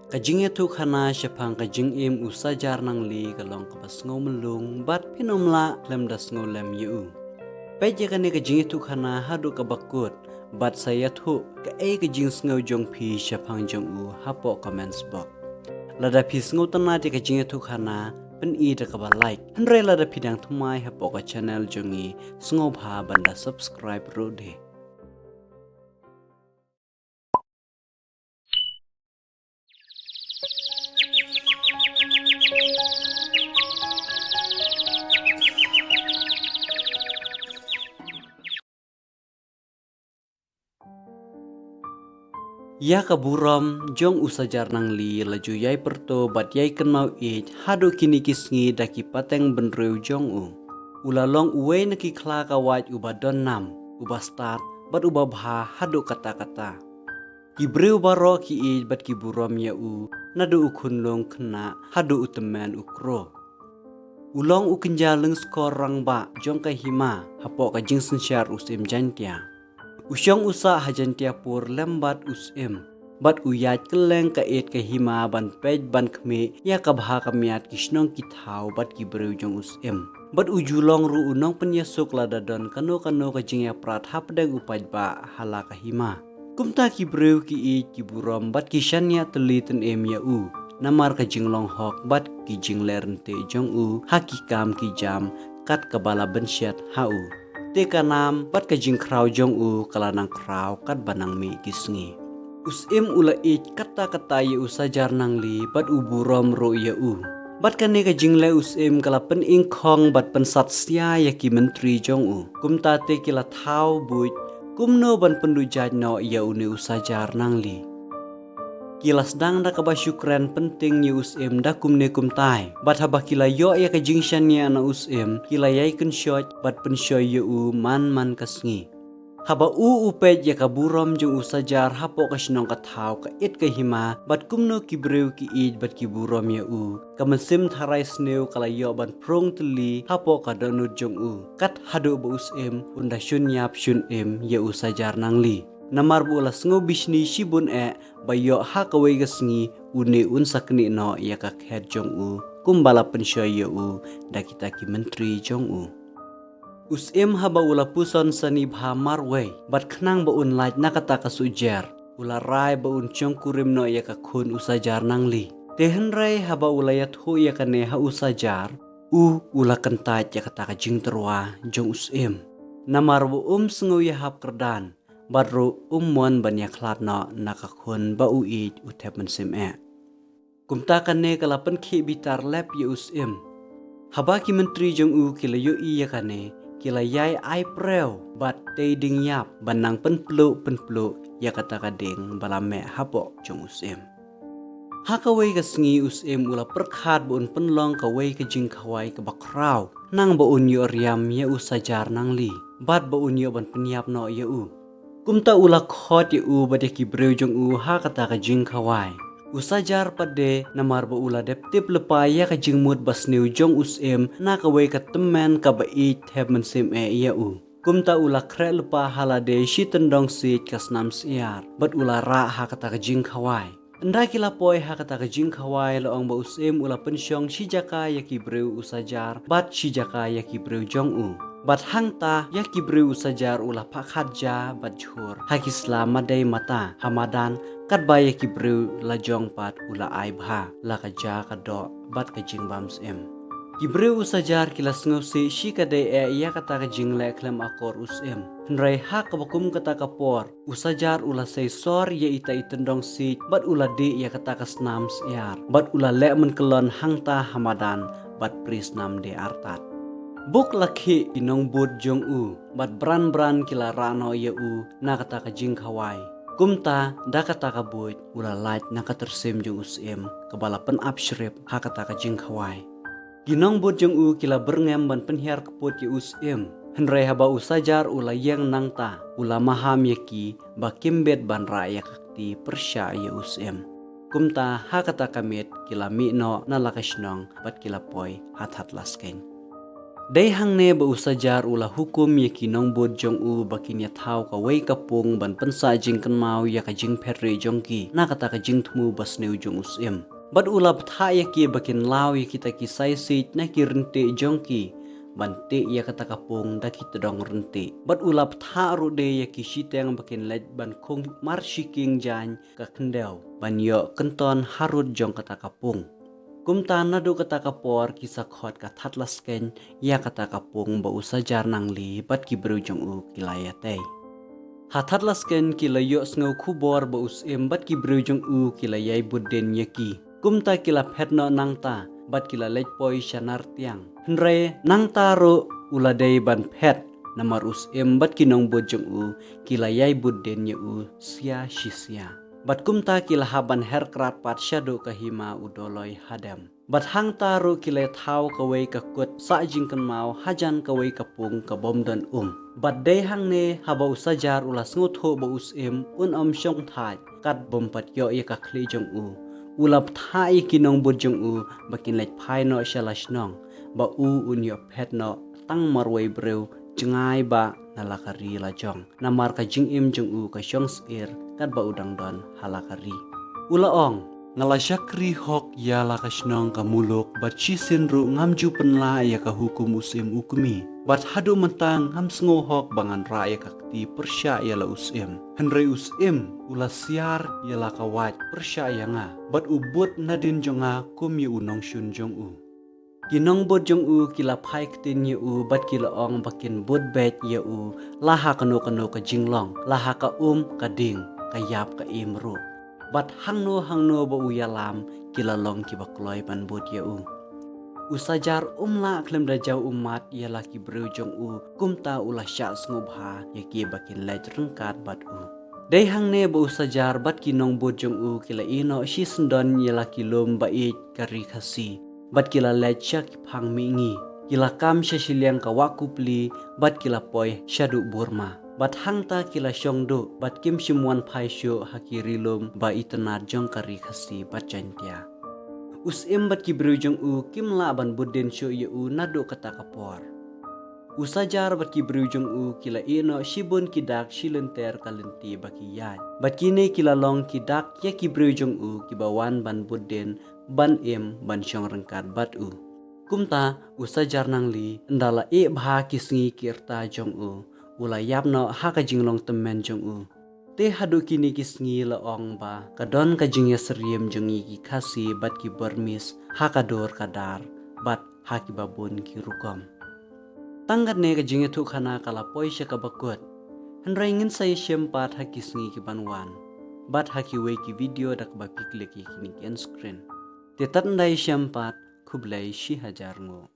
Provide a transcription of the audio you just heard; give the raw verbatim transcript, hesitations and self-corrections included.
Ka jingïathuhkhana shaphang ka jingim u Sajar Nangli ka long kaba sngewmlung bad phin ym lah khlem da sngewlem ïa u. Peit ïa kane ka jingïathuhkhana haduh kaba kut bad sa ïathuh kaei ka jingsngew jong phi shaphang jong u hapoh comments box. Lada phi sngewtynnat ïa ka jingïathuhkhana, pyni da kaba like. Hynrei lada phi dang thymmai hapoh ka channel jong ngi, sngewbha ban da subscribe ruh de. Ïa ka burom jong u Sajar Nangli la ju ïai pyrto bad ïai kynmaw ïeit haduh kine ki sngi da ki pateng bynriew jong u. U la long uwei na ki khlawait uba don nam, uba stad bad uba bha haduh katta katta. Ki briew baroh ki ïeit bad ki burom ïa u, naduh u khunlung khynnah haduh u tymmen u kro. U long u kynja lyngskor rangbah jong ka hima hapoh ka jingsynshar u Syiem Jaiñtia. U shong u sah ha Jaiñtiapur lem bad u Syiem, bad u ïaid kylleng ka ïit ka hima ban peit ban khmih ïa ka bha ka miat ki shnong ki thaw bad ki briew jong u Syiem. Bad u ju long ruh u nongpynïasuk lada don kano kano ka jingïaprat hapdeng u paidbah ha la ka hima. Kumta ki briew ki ïeit ki burom bad ki shaniah tylli tyngeh ïa u namar ka jinglong hok bad ki jingleh ryntih jong u ha ki kam ki jam kat kaba la bynshet ha u. Te ka nam bad ka jingkhraw jong u ka la nang khraw katba nang mih ki sngi. U Syiem u la ïeit katta katta ïa u Sajar Nangli bad u burom ruh ïa u. Bad kane ka jingleh u Syiem ka la pynïeng khong bad pynsat sia ïa ki myntri jong u. Kumta te ki la thaw buit kumno ban pynduh jait noh ïa une u Sajar Nangli. Ki la sdang da kaba shu kren pynting ïa u Syiem da kumne kumtai. Bad haba ki la ïoh ïa ka jingshaniah na u Syiem, ki la ïai kynshoit bad pynshoi ïa u man man ka sngi. Haba u u peit ïa ka burom jong u Sajar hapoh ka shnong ka thaw ka ïit ka hima, bad kumno ki briew ki ïeit bad ki burom ïa u, ka mynsiem tharai sniew ka la ïoh ban phrong tylli hapoh ka dohnud jong u. Kat haduh ba u Syiem un da shun ïap shun im ïa u Sajar Nangli. Namar ba u la sngew bishni shibun eh ba ïoh ha kawei ka sngi une un sa knieh noh ïa ka khet jong u kumba la pynshoi ïa u da kita ki myntri jong u. U Syiem haba u la puson sani bha marwei bad khnang ba un lait na kata ka suhjer, u la rai ba un shongkurim noh ïa ka khun u Sajar Nangli. Te hynrei haba u la ïathuh ïa kane ha u Sajar, u u la kyntait ïa kata ka jingtyrwa jong u Syiem. Namar ba um sngew ïahap kyrdan bad ruh um mon ban ïakhlad noh na ka khun ba u ïeit u thep mynsiem eh. Kumta kane ka la pynkhih bitar lep ïa u Syiem. Haba ki myntri jong u ki la ïohi ïa kane, ki la ïai ai preu bad tei ding ïap ban nang pynpluh pynpluh ïa kata ka ding ba la meh hapoh jong u Syiem. Ha kawei ka sngi u Syiem u la pyrkhat ba un pynlong kawei ka jingkhawai kaba khraw, khnang ba un ïoh riam ïa u Sajar Nangli bad ba un ïoh ban pynïap noh ïa u. Kumta u la khot ïa u bad ïa ki briew jong u ha kata ka jingkhawai. U Sajar pat de namar ba u la dep tip lypa ïa ka jingmut ba sniew jong u Syiem na kawei ka tymmen kaba ïeit thep mynsiem eh ïa u. Kumta u la khreh lypa ha lade shi tyndong siej ka snam syiar bad u la rah ha kata ka jingkhawai. Ynda ki la poi ha kata ka jingkhawai la ong ba u Syiem u la pynshong shi jaka ïa ki briew u Sajar bad shi jaka ïa ki briew jong u. Bad hangta ïa ki briew u Sajar u la phah khatja bad jhur ha ki sla madei mata ha madan, katba ïa ki briew la jong pat u la ai bha la ka ja ka doh bad ka jingbam Syiem. Ki briew u Sajar ki la sngewsih shi ka dei eh ïa kata ka jingleh khlem akor u Syiem. Hynrei ha kaba kum kata ka por, u Sajar u la sei sor ïa ita i tyndong siej bad u la dih ïa kata ka snam syiar bad u la leh mynkyllon hangta ha madan bad pris nam de artat. Buk la khih ki nongbud jong u bad bran bran ki la rah noh ïa u na kata ka jingkhawai. Kumta da kata ka buit u la lait na ka tyrsim jong u Syiem kaba la pynap shrip ha kata ka jingkhawai. Ki nongbud jong u ki la byrngem ban pynhiar kput ïa u Syiem. Hynrei haba u Sajar u la ïeng nangta, u la maham ïa ki ba kim bit ban rah ïa ka kti pyrshah ïa u Syiem. Kumta ha kata ka miet ki la mih noh na la ka shnong bad ki la poi ha Thadlaskein. Dei hangne ba u Sajar u la hukum ïa ki nongbud jong u ba kin ïa thaw kawei ka pung ban pynsah jingkynmaw ïa ka jingphet rieh jong ki na kata ka jingthmu ba sniew jong u Syiem. Bad u la bthah ïa ki ba kin law ïa kita ki saisij na ki ryntih jong ki ban tih ïa kata ka pung da ki tdong ryntih. Bad u la bthah ruh de ïa ki shiteng ba kin leit ban khung mar shi kieng jaiñ ka khyndew ban ïoh kynton harud jong kata ka pung. Kumta naduh kata ka por ki sa khot ka Thadlaskein ïa kata ka pung ba u Sajar Nangli bad ki briew jong u ki la ïatei. Ha Thadlaskein ki la ïohsngew khubor ba u Syiem bad ki briew jong u ki la ïai bud dien ïa ki. Kumta ki la phet noh nangta bad ki la leit poi sha Nartiang. Hynrei nangta ruh u la dei ban phet namar u Syiem bad ki nongbud jong u ki la ïai bud dien ïa u sia shi sia. Bad kumta ki la hap ban her krat pat shaduh ka hima u Doloi Hadem. Bad hangta ruh ki la thaw kawei ka kut sah jingkynmaw hajan kawei ka pung ka bym don um. Bad dei hangne haba u Sajar u la sngewthuh ba u Syiem un ym shong thait kat bym pat ïoh ïa ka khlieh jong u, u la bthah ïa ki nongbud jong u ba kin leit phai noh sha la shnong ba u un ïoh phet noh tang marwei briew jngai ba na la ka ri la jong. Namar ka jingim jong u ka shong syier katba u dang don ha la ka ri. U la ong, nga la shakri hok ïa la ka shnong ka muluk bad shisien ruh ngam ju pynlah ïa ka hukum u Syiem u kmie. Bad haduh mynta ngam sngew hok ba ngan rah ïa ka kti pyrshah ïa la u Syiem. Hynrei u Syiem u la siar ïa la ka wait pyrshah ïa nga bad u bud nadien jong nga kum ïa u nongshun jong u. Ki nongbud jong u ki la phai ktien ïa u bad ki la ong ba kin bud beit ïa u la ha kano kano ka jinglong, la ha ka um ka ding, ka ïap ka im ruh. Bad hangno hangno ba u ïalam ki la long kiba kloi ban bud ïa u. U Sajar um lah khlem da jaw ummat ïa la ki briew jong u, kumta u la shah sngewbha ïa ki ba kin leit ryngkat bad u. Dei hangne ba u Sajar bad ki nongbud jong u ki la ïeh noh shi syndon ïa la ki lum ba ïeit ka ri Khasi. Bad ki la leit sha ki phang mihngi. Ki la kam sha shiliang ka Wah Kupli bad ki la poi shaduh Burma. Bad hangta ki la shong duh bad kim shym wan phai shuh ha ki ri lum ba itynnad jong ka ri Khasi bad Jaintia. U Syiem bad ki briew jong u kim lah ban bud dien shuh ïa u naduh kata ka por. U Sajar bad ki briew jong u ki la ïeh noh shibun ki dak shi lynter ka lynti ba ki ïaid. Bad kine ki la long ki dak ïa ki briew jong u kiba wan ban bud dien ban im ban shong ryngkat bad u. Kumta u Sajar Nangli ynda la ïeh bha ki sngi ki rta jong u, u la ïap noh ha ka jinglong tymmen jong u. Te haduh kine ki sngi la ong ba ka don ka jingïasyriem jong ngi ki Khasi bad ki Burmese ha ka dur ka dar bad ha kiba bun ki rukom. Tang katne ka jingïathuhkhana ka la poi sha kaba kut. Hynrei ngin sa ïashem pat ha ki sngi ki ban wan bad ha kiwei ki video da kaba phi click ïa kine ki end screen. Te tad ynda ïashem pat, khublei shi hajar nguh.